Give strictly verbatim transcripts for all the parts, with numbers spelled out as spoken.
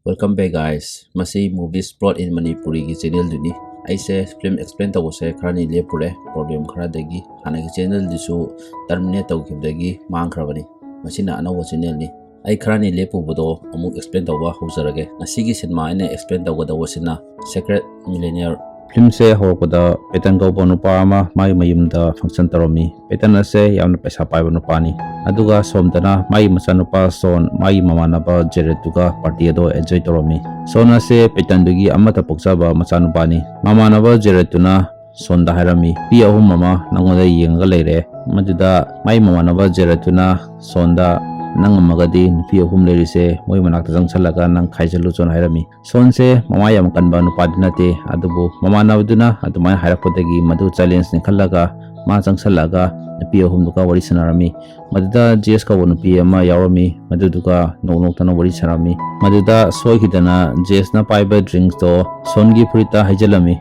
Welcome back guys. ꯃꯁꯤ Movies Plot in Manipuriꯒꯤ channelꯗꯨꯅꯤ꯫ ꯑꯩꯁꯦ film explain ꯇꯧꯕꯁꯦ ꯈꯔꯅꯤ ꯂꯦꯞꯄꯨꯔꯦ, problem ꯈꯔꯗꯒꯤ꯫ ꯍꯥꯟꯅꯒꯤ channelꯗꯨꯁꯨ terminate ꯇꯧꯈꯤꯕꯗꯒꯤ ꯃꯥꯡꯈ꯭ꯔꯕꯅꯤ꯫ ꯃꯁꯤꯅ ꯑꯅꯧꯕ channelꯅꯤ꯫ ꯑꯩ ꯈꯔꯅꯤ ꯂꯦꯞꯄꯨꯕꯗꯣ ꯑꯃꯨꯛ explain ꯇꯧꯕ ꯍꯧꯖꯔꯒꯦ꯫ ꯉꯁꯤꯒꯤ cinema ꯑꯩꯅ explain ꯇꯧꯒꯗꯧꯕꯁꯤꯅ Secret Millionaire꯫ Filmꯁꯦ ꯍꯧꯔꯛꯄꯗ ꯄꯦꯇꯟ ꯀꯧꯕ ꯅꯨꯄꯥ ꯑꯃ ꯃꯥꯒꯤ ꯃꯌꯨꯝꯗ function ꯇꯧꯔꯝꯃꯤ꯫ ꯄꯦꯇꯟ ꯑꯁꯦ ꯌꯥꯝꯅ ꯄꯩꯁꯥ ꯄꯥꯏꯕ ꯅꯨꯄꯥꯅꯤ꯫ ꯑꯗꯨꯒ ꯁꯣꯝꯗꯅ ꯃꯥꯒꯤ ꯃꯆꯥꯅꯨꯄꯥ ꯁꯣꯟ, ꯃꯥꯒꯤ ꯃꯃꯥꯟꯅꯕ ꯖꯦꯔꯦꯠꯇꯨꯒ party ꯑꯗꯣ enjoy ꯇꯧꯔꯝꯃꯤ꯫ ꯁꯣꯟ ꯑꯁꯦ ꯄꯦꯇꯟꯗꯨꯒꯤ ꯑꯃꯠꯇ ꯄꯣꯛꯆꯕ ꯃꯆꯥꯅꯨꯄꯥꯅꯤ꯫ ꯃꯃꯥꯟꯅꯕ ꯖꯦꯔꯦꯠꯇꯨꯅ ꯁꯣꯟꯗ ꯍꯥꯏꯔꯝꯃꯤ, "ꯅꯨꯄꯤ ꯑꯍꯨꯝ ꯑꯃ ꯅꯪꯉꯣꯟꯗ ꯌꯦꯡꯉꯒ ꯂꯩꯔꯦ"꯫ ꯃꯗꯨꯗ ꯃꯥꯒꯤ ꯃꯃꯥꯟꯅꯕ ꯖꯦꯔꯦꯠꯇꯨꯅ ꯁꯣꯟꯗ, "ꯅꯪ ꯉꯝꯃꯒꯗꯤ ꯅꯨꯄꯤ ꯑꯍꯨꯝ ꯂꯩꯔꯤꯁꯦ ꯃꯣꯏ ꯃꯅꯥꯛꯇ ꯆꯪꯁꯜꯂꯒ ꯅꯪ ꯈꯥꯏꯖꯜꯂꯨ" ꯆꯣꯅ ꯍꯥꯏꯔꯝꯃꯤ꯫ ꯁꯣꯟꯁꯦ ꯃꯃꯥ ꯌꯥꯝ ꯀꯟꯕ ꯅꯨꯄꯥꯗꯤ ꯅꯠꯇꯦ, ꯑꯗꯨꯕꯨ ꯃꯃꯥꯟꯅꯕꯗꯨꯅ ꯑꯗꯨꯃꯥꯏꯅ ꯍꯥꯏꯔꯛꯄꯗꯒꯤ ꯃꯗꯨ challengeꯅꯤ ꯈꯜꯂꯒ ꯃꯥ ꯆꯪꯁꯜꯂꯛꯑꯒ ꯅꯨꯄꯤ ꯑꯍꯨꯝꯗꯨꯒ ꯋꯥꯔꯤ ꯁꯥꯟꯅꯔꯝꯃꯤ꯫ ꯃꯗꯨꯗ ꯖꯦꯁ ꯀꯧꯕ ꯅꯨꯄꯤ ꯑꯃ ꯌꯥꯎꯔꯝꯃꯤ, ꯃꯗꯨꯗꯨꯒ ꯅꯣꯛ ꯅꯣꯛꯇꯅ ꯋꯥꯔꯤ ꯁꯥꯟꯅꯔꯝꯃꯤ꯫ ꯃꯗꯨꯗ ꯁꯣꯏꯈꯤꯗꯅ ꯖꯦꯁꯅ ꯄꯥꯏꯕ drinksꯇꯣ ꯁꯣꯟꯒꯤ ꯐꯨꯔꯤꯠꯇ ꯍꯩꯖꯤꯜꯂꯝꯃꯤ꯫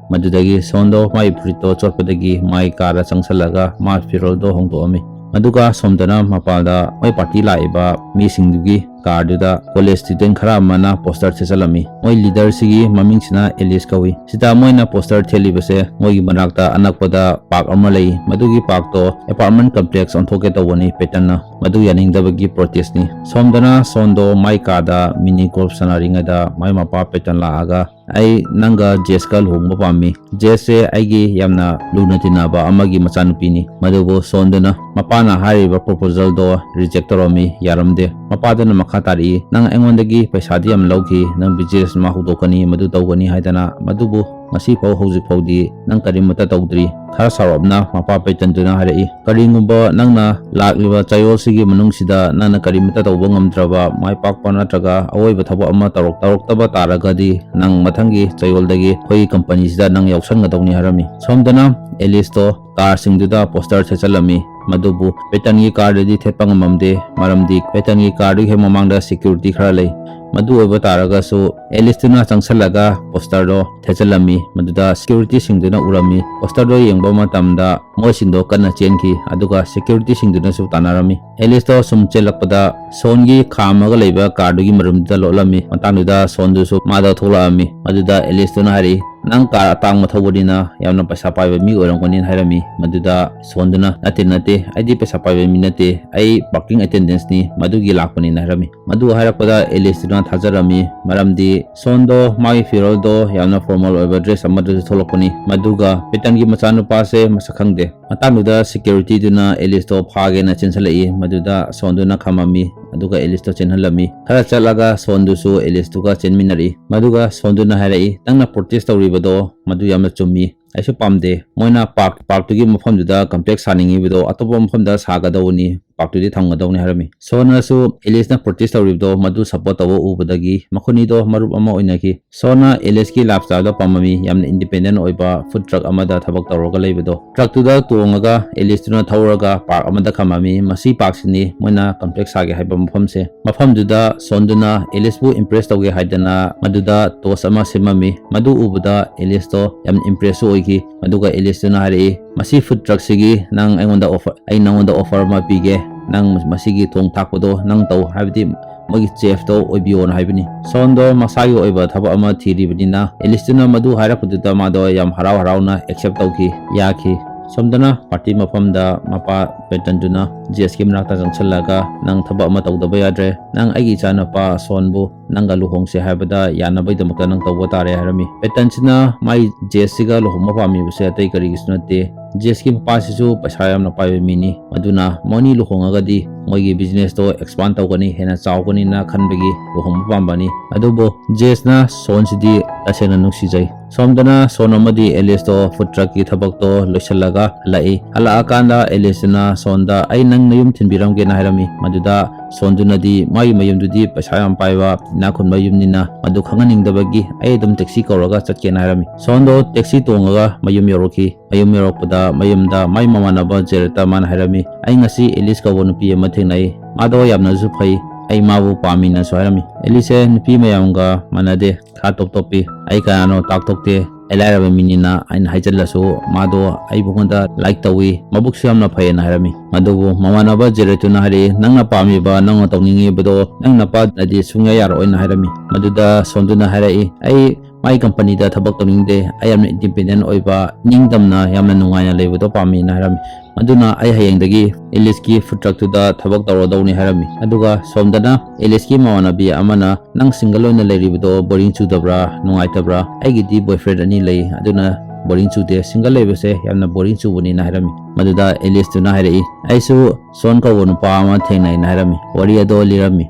ꯃꯗꯨꯗꯒꯤ ꯁꯣꯟꯗꯣ ꯃꯥꯒꯤ ꯐꯨꯔꯤꯠꯇꯣ ꯆꯣꯠꯄꯗꯒꯤ ꯃꯥꯒꯤ carꯗ ꯆꯪꯁꯜꯂꯒ ꯃꯥ ꯐꯤꯔꯣꯜꯗꯣ ꯍꯣꯡꯗꯣꯛꯑꯝꯃꯤ꯫ ꯑꯗꯨꯒ ꯁꯣꯝꯗꯅ ꯃꯄꯥꯟꯗ ꯃꯣꯏ party ꯂꯥꯛꯏꯕ ꯃꯤꯁꯤꯡꯗꯨꯒꯤ carꯗꯨꯗ college student ꯈꯔ ꯑꯃꯅ poster ꯊꯦꯠꯆꯜꯂꯝꯃꯤ꯫ ꯃꯣꯏ leaderꯁꯤꯒꯤ ꯃꯃꯤꯡꯁꯤꯅ ꯑꯦꯂꯤꯁ ꯀꯧꯏ꯫ ꯁꯤꯗ ꯃꯣꯏꯅ poster ꯊꯦꯠꯂꯤꯕꯁꯦ ꯃꯣꯏꯒꯤ ꯃꯅꯥꯛꯇ ꯑꯅꯛꯄꯗ park ꯑꯃ ꯂꯩ꯫ ꯃꯗꯨꯒꯤ parkꯇꯣ apartment complex ꯑꯣꯟꯊꯣꯛꯀꯦ ꯇꯧꯕꯅꯤ ꯄꯦꯇꯟꯅ꯫ ꯃꯗꯨ ꯌꯥꯅꯤꯡꯗꯕꯒꯤ protestꯅꯤ꯫ ꯁꯣꯝꯗꯅ ꯁꯣꯟꯗꯣ ꯃꯥꯏ carꯗ mini golf ꯁꯥꯟꯅꯔꯤꯉꯩꯗ ꯃꯥꯏ ꯃꯄꯥ ꯄꯦꯇꯟ ꯂꯥꯛꯑꯒ, "ꯑꯩ ꯅꯪꯒ ꯖꯦꯁꯀ ꯂꯨꯍꯣꯡꯕ ꯄꯥꯝꯃꯤ꯫ ꯖꯦꯁꯁꯦ ꯑꯩꯒꯤ ꯌꯥꯝꯅ ꯂꯨꯅ ꯇꯤꯟꯅꯕ ꯑꯃꯒꯤ ꯃꯆꯥꯅꯨꯄꯤꯅꯤ"꯫ ꯃꯗꯨꯕꯨ ꯁꯣꯟꯗꯨꯅ, "ꯃꯄꯥꯅ ꯍꯥꯏꯔꯤꯕ proposalꯗꯣ reject ꯇꯧꯔꯝꯃꯤ, ꯌꯥꯔꯝꯗꯦ"꯫ ꯃꯄꯥꯗꯨꯅ ꯃꯈꯥ ꯇꯥꯔꯛꯏ, "ꯅꯪ ꯑꯩꯉꯣꯟꯗꯒꯤ ꯄꯩꯁꯥꯗꯤ ꯌꯥꯝ ꯂꯧꯈꯤ, ꯅꯪ business ꯑꯃ ꯍꯧꯗꯣꯛꯀꯅꯤ, ꯃꯗꯨ ꯇꯧꯒꯅꯤ ꯍꯥꯏꯗꯅ, ꯃꯗꯨꯕꯨ ꯉꯁꯤꯐꯥꯎ ꯍꯧꯖꯤꯛ ꯐꯥꯎꯗꯤ ꯅꯪ ꯀꯔꯤꯃꯠꯇ ꯇꯧꯗ꯭ꯔꯤ"꯫ ꯈꯔ ꯁꯥꯎꯔꯞꯅ ꯃꯄꯥ ꯄꯦꯇꯟꯗꯨꯅ ꯍꯥꯏꯔꯛꯏ, "ꯀꯔꯤꯒꯨꯝꯕ ꯅꯪꯅ ꯂꯥꯛꯂꯤꯕ ꯆꯌꯣꯜꯁꯤꯒꯤ ꯃꯅꯨꯡꯁꯤꯗ ꯅꯪꯅ ꯀꯔꯤꯃꯠꯇ ꯇꯧꯕ ꯉꯝꯗ꯭ꯔꯕ, ꯃꯥꯏ ꯄꯥꯛꯄ ꯅꯠꯇ꯭ꯔꯒ ꯑꯋꯣꯏꯕ ꯊꯕꯛ ꯑꯃ ꯇꯧꯔꯛ-, ꯇꯧꯔꯛꯇꯕ ꯇꯥꯔꯒꯗꯤ ꯅꯪ ꯃꯊꯪꯒꯤ ꯆꯌꯣꯜꯗꯒꯤ ꯑꯩꯈꯣꯏꯒꯤ companyꯁꯤꯗ ꯅꯪ ꯌꯥꯎꯁꯟꯒꯗꯧꯅꯤ" ꯍꯥꯏꯔꯝꯃꯤ꯫ ꯁꯣꯝꯗꯅ ꯑꯦꯂꯤꯁꯇꯣ carꯁꯤꯡꯗꯨꯗ poster ꯊꯦꯠꯆꯜꯂꯝꯃꯤ꯫ ꯃꯗꯨꯕꯨ ꯄꯦꯇꯟꯒꯤ carꯗꯗꯤ ꯊꯦꯠꯄ ꯉꯝꯃꯝꯗꯦ, ꯃꯔꯝꯗꯤ ꯄꯦꯇꯟꯒꯤ carꯗꯨꯒꯤ ꯍꯦꯛ ꯃꯃꯥꯡꯗ security ꯈꯔ ꯂꯩ꯫ ꯃꯗꯨ ꯑꯣꯏꯕ ꯇꯥꯔꯒꯁꯨ ꯑꯦꯂꯤꯁꯇꯨꯅ ꯆꯪꯁꯜꯂꯒ ꯄꯣꯁꯇꯔꯗꯣ ꯊꯦꯠꯆꯜꯂꯝꯃꯤ꯫ ꯃꯗꯨꯗ ꯁꯦꯀ꯭ꯌꯨꯔꯤꯇꯤꯁꯤꯡꯗꯨꯅ ꯎꯔꯝꯃꯤ꯫ ꯄꯣꯁꯇꯔꯗꯣ ꯌꯦꯡꯕ ꯃꯇꯝꯗ ꯃꯣꯏꯁꯤꯡꯗꯣ ꯀꯟꯅ ꯆꯦꯟꯈꯤ, ꯑꯗꯨꯒ ꯁꯦꯀ꯭ꯌꯨꯔꯤꯇꯤꯁꯤꯡꯗꯨꯅꯁꯨ ꯇꯥꯟꯅꯔꯝꯃꯤ꯫ ꯑꯦꯂꯤꯁꯇꯣ ꯁꯨꯝ ꯆꯦꯜꯂꯛꯄꯗ ꯁꯣꯟꯒꯤ ꯈꯥꯝꯃꯒ ꯂꯩꯕ ꯀꯥꯔꯗꯨꯒꯤ ꯃꯔꯨꯝꯗꯨꯗ ꯂꯣꯠꯂꯝꯃꯤ꯫ ꯃꯇꯥꯡꯗꯨꯗ ꯁꯣꯟꯗꯨꯁꯨ ꯃꯥꯗꯣ ꯊꯣꯛꯂꯛꯑꯝꯃꯤ꯫ ꯃꯗꯨꯗ ꯑꯦꯂꯤꯁꯇꯨꯅ ꯍꯥꯏꯔꯛꯏ, "ꯅꯪ ꯀꯥꯔ ꯑꯇꯥꯡꯕ ꯊꯧꯕꯅꯤꯅ ꯌꯥꯝꯅ ꯄꯩꯁꯥ ꯄꯥꯏꯕ ꯃꯤ ꯑꯣꯏꯔꯝꯒꯅꯤꯅ" ꯍꯥꯏꯔꯝꯃꯤ꯫ ꯃꯗꯨꯗ ꯁꯣꯟꯗꯨꯅ, "ꯅꯠꯇꯦ, ꯅꯠꯇꯦ, ꯑꯩꯗꯤ ꯄꯩꯁꯥ ꯄꯥꯏꯕ ꯃꯤ ꯅꯠꯇꯦ, ꯑꯩ ꯄꯥꯔꯀꯤꯡ ꯑꯦꯇꯦꯟꯗꯦꯟꯁꯅꯤ, ꯃꯗꯨꯒꯤ ꯂꯥꯛꯄꯅꯤꯅ" ꯍꯥꯏꯔꯝꯃꯤ꯫ ꯃꯗꯨ ꯍꯥꯏꯔꯛꯄꯗ ꯑꯦꯂꯤꯁꯇꯨꯅ ꯊꯥꯖꯔꯝꯃꯤ, ꯃꯔꯝꯗꯤ ꯁꯣꯟꯗꯣ ꯃꯥꯒꯤ ꯐꯤꯔꯣꯜꯗꯣ ꯌꯥꯝꯅ ꯐꯣꯔꯃꯦꯜ ꯑꯣꯏꯕ ꯗ꯭ꯔꯦꯁ ꯑꯃꯗꯁꯨ ꯊꯣꯛꯂꯛꯄꯅꯤ꯫ ꯃꯗꯨꯒ ꯄꯦꯇꯟꯒꯤ ꯃꯆꯥꯅꯨꯄꯥꯁꯦ ꯃꯁꯛ ꯈꯪꯗꯦ꯫ ꯃꯇꯥꯡꯗꯨꯗ ꯁꯦꯀ꯭ꯌꯨꯔꯤꯇꯤꯗꯨꯅ ꯑꯦꯂꯤꯁꯇꯣ ꯐꯥꯒꯦꯅ ꯆꯦꯟꯁꯤꯜꯂꯛꯏ꯫ ꯃꯗꯨꯗ ꯁꯣꯟꯗꯨꯅ ꯈꯥꯝꯃꯝꯃꯤ, ꯑꯗꯨꯒ ꯑꯦꯂꯤꯁꯇꯣ ꯆꯦꯟꯍꯜꯂꯝꯃꯤ꯫ ꯈꯔ ꯆꯠꯂꯒ ꯁꯣꯟꯗꯨꯁꯨ ꯑꯦꯂꯤꯁꯇꯨꯒ ꯆꯦꯟꯃꯤꯟꯅꯔꯛꯏ꯫ ꯃꯗꯨꯒ ꯁꯣꯟꯗꯨꯅ ꯍꯥꯏꯔꯛꯏ, "ꯅꯪꯅ ꯄ꯭ꯔꯣꯇꯦꯁ ꯇꯧꯔꯤꯕꯗꯣ ꯃꯗꯨ ꯌꯥꯝꯅ ꯆꯨꯝꯃꯤ꯫ ꯑꯩꯁꯨ ꯄꯥꯝꯗꯦ꯫ ꯃꯣꯏꯅ ꯄꯥꯔꯛ, ꯄꯥꯔꯛꯇꯨꯒꯤ ꯃꯐꯝꯗꯨꯗ ꯀꯝꯄ꯭ꯂꯦꯛꯁ ꯁꯥꯅꯤꯡꯉꯤꯕꯗꯣ ꯑꯇꯣꯞꯄ ꯃꯐꯝꯗ ꯁꯥꯒꯗꯧꯕꯅꯤ, ꯄꯥꯔꯛꯇꯨꯗꯤ ꯊꯝꯒꯗꯧꯅꯤ" ꯍꯥꯏꯔꯝꯃꯤ꯫ ꯁꯣꯟꯅꯁꯨ ꯑꯦꯂꯤꯁꯅ ꯄ꯭ꯔꯣꯇꯦꯁ ꯇꯧꯔꯤꯕꯗꯣ ꯃꯗꯨ ꯁꯞꯄꯣꯔꯠ ꯇꯧꯕ ꯎꯕꯗꯒꯤ ꯃꯈꯣꯏꯅꯤꯗꯣ ꯃꯔꯨꯞ ꯑꯃ ꯑꯣꯏꯅꯈꯤ꯫ ꯁꯣꯟꯅ ꯑꯦꯂꯤꯁꯀꯤ ꯂꯥꯏꯐ ꯁ꯭ꯇꯥꯏꯜꯗꯣ ꯄꯥꯝꯃꯝꯃꯤ, ꯌꯥꯝꯅ ꯏꯟꯗꯤꯄꯦꯟꯗꯦꯟ ꯑꯣꯏꯕ ꯐꯨꯗ ꯇ꯭ꯔꯛ ꯑꯃꯗ ꯊꯕꯛ ꯇꯧꯔꯒ ꯂꯩꯕꯗꯣ꯫ ꯇ꯭ꯔꯛꯇꯨꯗ ꯇꯣꯡꯉꯒ ꯑꯦꯂꯤꯁꯇꯨꯅ ꯊꯧꯔꯒ ꯄꯥꯔꯛ ꯑꯃꯗ ꯈꯥꯝꯃꯝꯃꯤ꯫ ꯃꯁꯤ ꯄꯥꯔꯛꯁꯤꯅꯤ ꯃꯣꯏꯅ ꯀꯝꯄ꯭ꯂꯦꯛꯁ ꯁꯥꯒꯦ ꯍꯥꯏꯕ ꯃꯐꯝꯁꯦ꯫ ꯃꯐꯝꯗꯨꯗ ꯁꯣꯟꯗꯨꯅ ꯑꯦꯂꯤꯁꯄꯨ ꯏꯝꯄ꯭ꯔꯦꯁ ꯇꯧꯒꯦ ꯍꯥꯏꯗꯅ ꯃꯗꯨꯗ ꯇꯣꯁ ꯑꯃ ꯁꯦꯝꯃꯝꯃꯤ꯫ ꯃꯗꯨ ꯎꯕꯗ ꯑꯦꯂꯤꯁꯇꯣ ꯌꯥꯝ ꯏꯝꯄ꯭ꯔꯦꯁꯁꯨ ꯑꯣꯏꯈꯤ꯫ ꯑꯗꯨꯒ ꯑꯦꯂꯤꯁꯇꯨꯅ ꯍꯥꯏꯔꯛꯏ, "ꯃꯁꯤ ꯐꯨꯗ ꯇ꯭ꯔꯛꯁꯤꯒꯤ ꯅꯪ ꯑꯩꯉꯣꯟꯗ ꯑꯣꯐꯔ, ꯑꯩ ꯅꯪꯉꯣꯟꯗ ꯑꯣꯐꯔ ꯑꯃ ꯄꯤꯒꯦ, ꯅꯪ ꯃꯁꯤꯒꯤ ꯊꯣꯡ ꯊꯥꯛꯄꯗꯣ ꯅꯪ ꯇꯧ, ꯍꯥꯏꯕꯗꯤ ꯃꯣꯏꯒꯤ ꯆꯦꯐꯇꯣ ꯑꯣꯏꯕꯤꯌꯣꯅ" ꯍꯥꯏꯕꯅꯤ꯫ ꯁꯣꯟꯗꯣ ꯃꯁꯥꯒꯤ ꯑꯣꯏꯕ ꯊꯕꯛ ꯑꯃ ꯊꯤꯔꯤꯕꯅꯤꯅ ꯑꯦꯂꯤꯁꯇꯨꯅ ꯃꯗꯨ ꯍꯥꯏꯔꯛꯄꯗꯨꯗ ꯃꯥꯗꯣ ꯌꯥꯝ ꯍꯔꯥꯎ ꯍꯔꯥꯎꯅ ꯑꯦꯛꯁꯦꯞ ꯇꯧꯈꯤ, ꯌꯥꯈꯤ꯫ ꯁꯣꯝꯗꯅ ꯄꯥꯔꯇꯤ ꯃꯐꯝꯗ ꯃꯄꯥ ꯄꯦꯇꯟꯗꯨꯅ ꯖꯦꯁꯀꯤ ꯃꯅꯥꯛꯇ ꯆꯪꯁꯤꯜꯂꯒ, "ꯅꯪ ꯊꯕꯛ ꯑꯃ ꯇꯧꯗꯕ ꯌꯥꯗ꯭ꯔꯦ, ꯅꯪ ꯑꯩꯒꯤ ꯏꯆꯥꯅꯨꯄꯥ ꯁꯣꯟꯕꯨ ꯅꯪꯒ ꯂꯨꯍꯣꯡꯁꯦ ꯍꯥꯏꯕꯗ ꯌꯥꯅꯕꯒꯤꯗꯃꯛꯇ ꯅꯪ ꯇꯧꯕ ꯇꯥꯔꯦ" ꯍꯥꯏꯔꯝꯃꯤ꯫ ꯄꯦꯇꯟꯁꯤꯅ ꯃꯥꯏ ꯖꯦꯁꯁꯤꯒ ꯂꯨꯍꯣꯡꯕ ꯄꯥꯝꯃꯤꯕꯁꯦ ꯑꯇꯩ ꯀꯔꯤꯒꯤꯁꯨ ꯅꯠꯇꯦ, ꯖꯦꯁꯀꯤ ꯃꯄꯥꯁꯤꯁꯨ ꯄꯩꯁꯥ ꯌꯥꯝꯅ ꯄꯥꯏꯕ ꯃꯤꯅꯤ, ꯑꯗꯨꯅ ꯃꯣꯏꯅꯤ ꯂꯨꯍꯣꯡꯉꯒꯗꯤ ꯃꯣꯏꯒꯤ ꯕꯤꯖꯤꯅꯦꯁꯇꯣ ꯑꯦꯛꯁꯄꯥꯟ ꯇꯧꯒꯅꯤ, ꯍꯦꯟꯅ ꯆꯥꯎꯒꯅꯤꯅ ꯈꯟꯕꯒꯤ ꯂꯨꯍꯣꯡꯕ ꯄꯥꯝꯕꯅꯤ꯫ ꯑꯗꯨꯕꯨ ꯖꯦꯁꯅ ꯁꯣꯟꯁꯤꯗꯤ ꯇꯁꯦꯡꯅ ꯅꯨꯡꯁꯤꯖꯩ꯫ ꯁꯣꯝꯗꯅ ꯁꯣꯟ ꯑꯃꯗꯤ ꯑꯦꯂꯤꯁꯇꯣ ꯐꯨꯗ ꯇ꯭ꯔꯛꯀꯤ ꯊꯕꯛꯇꯣ ꯂꯣꯏꯁꯤꯜꯂꯒ ꯍꯜꯂꯛꯏ꯫ ꯍꯜꯂꯛꯑꯀꯥꯟꯗ ꯑꯦꯂꯤꯁꯇꯨꯅ ꯁꯣꯟꯗ, "ꯑꯩ ꯅꯪ ꯅꯌꯨꯝ ꯊꯤꯟꯕꯤꯔꯝꯒꯦꯅ" ꯍꯥꯏꯔꯝꯃꯤ꯫ ꯃꯗꯨꯗ ꯁꯣꯟꯗꯨꯅꯗꯤ ꯃꯥꯒꯤ ꯃꯌꯨꯝꯗꯨꯗꯤ ꯄꯩꯁꯥ ꯌꯥꯝ ꯄꯥꯏꯕ ꯏꯅꯥꯛ ꯈꯨꯟꯕ ꯌꯨꯝꯅꯤꯅ ꯃꯗꯨ ꯈꯪꯍꯟꯅꯤꯡꯗꯕꯒꯤ, "ꯑꯩ ꯑꯗꯨꯝ ꯇꯦꯛꯁꯤ ꯀꯧꯔꯒ ꯆꯠꯀꯦꯅ" ꯍꯥꯏꯔꯝꯃꯤ꯫ ꯁꯣꯟꯗꯣ ꯇꯦꯛꯁꯤ ꯇꯣꯡꯉꯒ ꯃꯌꯨꯝ ꯌꯧꯔꯛꯈꯤ꯫ ꯃꯌꯨꯝ ꯌꯧꯔꯛꯄꯗ ꯃꯌꯨꯝꯗ ꯃꯥꯏ ꯃꯃꯥꯟꯅꯕ ꯖꯦꯔꯦꯠꯇ ꯃꯥꯅ ꯍꯥꯏꯔꯝꯃꯤ, "ꯑꯩ ꯉꯁꯤ ꯑꯦꯂꯤꯁ ꯀꯧꯕ ꯅꯨꯄꯤ ꯑꯃ ꯊꯦꯡꯅꯩ꯫ ꯃꯥꯗꯣ ꯌꯥꯝꯅꯁꯨ ꯐꯩ, ꯑꯩ ꯃꯥꯕꯨ ꯄꯥꯝꯃꯤꯅꯁꯨ ꯍꯥꯏꯔꯝꯃꯤ꯫ ꯑꯦꯂꯤꯁꯁꯦ ꯅꯨꯄꯤ ꯃꯌꯥꯝꯒ ꯃꯥꯟꯅꯗꯦ, ꯈꯔ ꯇꯣꯞ ꯇꯣꯞꯄꯤ꯫ ꯑꯩ ꯀꯅꯥꯅꯣ ꯇꯥꯛꯊꯣꯛꯇꯦ, ꯑꯩ ꯂꯥꯏꯔꯕ ꯃꯤꯅꯤꯅ ꯑꯩꯅ ꯍꯥꯏꯖꯜꯂꯁꯨ ꯃꯥꯗꯣ ꯑꯩꯕꯨꯉꯣꯟꯗ ꯂꯥꯏꯛ ꯇꯧꯏ, ꯃꯕꯨꯛꯁꯨ ꯌꯥꯝꯅ ꯐꯩꯌꯦꯅ ꯍꯥꯏꯔꯝꯃꯤ꯫ ꯑꯗꯨꯕꯨ ꯃꯃꯥꯟꯅꯕ ꯖꯦꯔꯦꯠꯇꯨꯅ ꯍꯥꯏꯔꯛꯏ, "ꯅꯪꯅ ꯄꯥꯝꯃꯤꯕ, ꯅꯪꯅ ꯇꯧꯅꯤꯡꯉꯤꯕꯗꯣ ꯅꯪ ꯅꯄꯥꯗꯗꯤ ꯁꯨꯡꯌꯥ ꯌꯥꯔꯛꯑꯣꯏꯅ" ꯍꯥꯏꯔꯝꯃꯤ꯫ ꯃꯗꯨꯗ ꯁꯣꯟꯗꯨꯅ ꯍꯥꯏꯔꯛꯏ, "ꯑꯩ ꯃꯥꯏ ꯀꯝꯄꯅꯤꯗ ꯊꯕꯛ ꯇꯧꯅꯤꯡꯗꯦ, ꯑꯩ ꯌꯥꯝꯅ ꯏꯟꯗꯤꯄꯦꯟꯗꯦꯟ ꯑꯣꯏꯕ, ꯏꯅꯤꯡꯇꯝꯅ ꯌꯥꯝꯅ ꯅꯨꯡꯉꯥꯏꯅ ꯂꯩꯕꯗꯣ ꯄꯥꯝꯃꯤꯅ" ꯍꯥꯏꯔꯝꯃꯤ꯫ ꯑꯗꯨꯅ ꯑꯩ ꯍꯌꯦꯡꯗꯒꯤ ꯑꯦꯂꯤꯁꯀꯤ ꯐꯨꯗ ꯇ꯭ꯔꯛꯇꯨꯗ ꯊꯕꯛ ꯇꯧꯔꯗꯧꯅꯤ ꯍꯥꯏꯔꯝꯃꯤ꯫ ꯑꯗꯨꯒ ꯁꯣꯝꯗꯅ ꯑꯦꯂꯤꯁꯀꯤ ꯃꯃꯥꯟꯅꯕꯤ ꯑꯃꯅ, "ꯅꯪ ꯁꯤꯡꯒꯜ ꯑꯣꯏꯅ ꯂꯩꯔꯤꯕꯗꯣ ꯕꯣꯔꯤꯡ ꯆꯨꯗꯕ꯭ꯔꯥ, ꯅꯨꯡꯉꯥꯏꯇꯕ꯭ꯔꯥ? ꯑꯩꯒꯤꯗꯤ ꯕꯣꯏꯐ꯭ꯔꯦꯟ ꯑꯅꯤ ꯂꯩ, ꯑꯗꯨꯅ ꯕꯣꯔꯤꯡ ꯆꯨꯗꯦ, ꯁꯤꯡꯒꯜ ꯂꯩꯕꯁꯦ ꯌꯥꯝꯅ ꯕꯣꯔꯤꯡ ꯆꯨꯕꯅꯤꯅ" ꯍꯥꯏꯔꯝꯃꯤ꯫ ꯃꯗꯨꯗ ꯑꯦꯂꯤꯁꯇꯨꯅ ꯍꯥꯏꯔꯛꯏ, "ꯑꯩꯁꯨ ꯁꯣꯟ ꯀꯧꯕ ꯅꯨꯄꯥ ꯑꯃ ꯊꯦꯡꯅꯩꯅ" ꯍꯥꯏꯔꯝꯃꯤ꯫ ꯋꯥꯔꯤ ꯑꯗꯣ ꯂꯤꯔꯝꯃꯤ꯫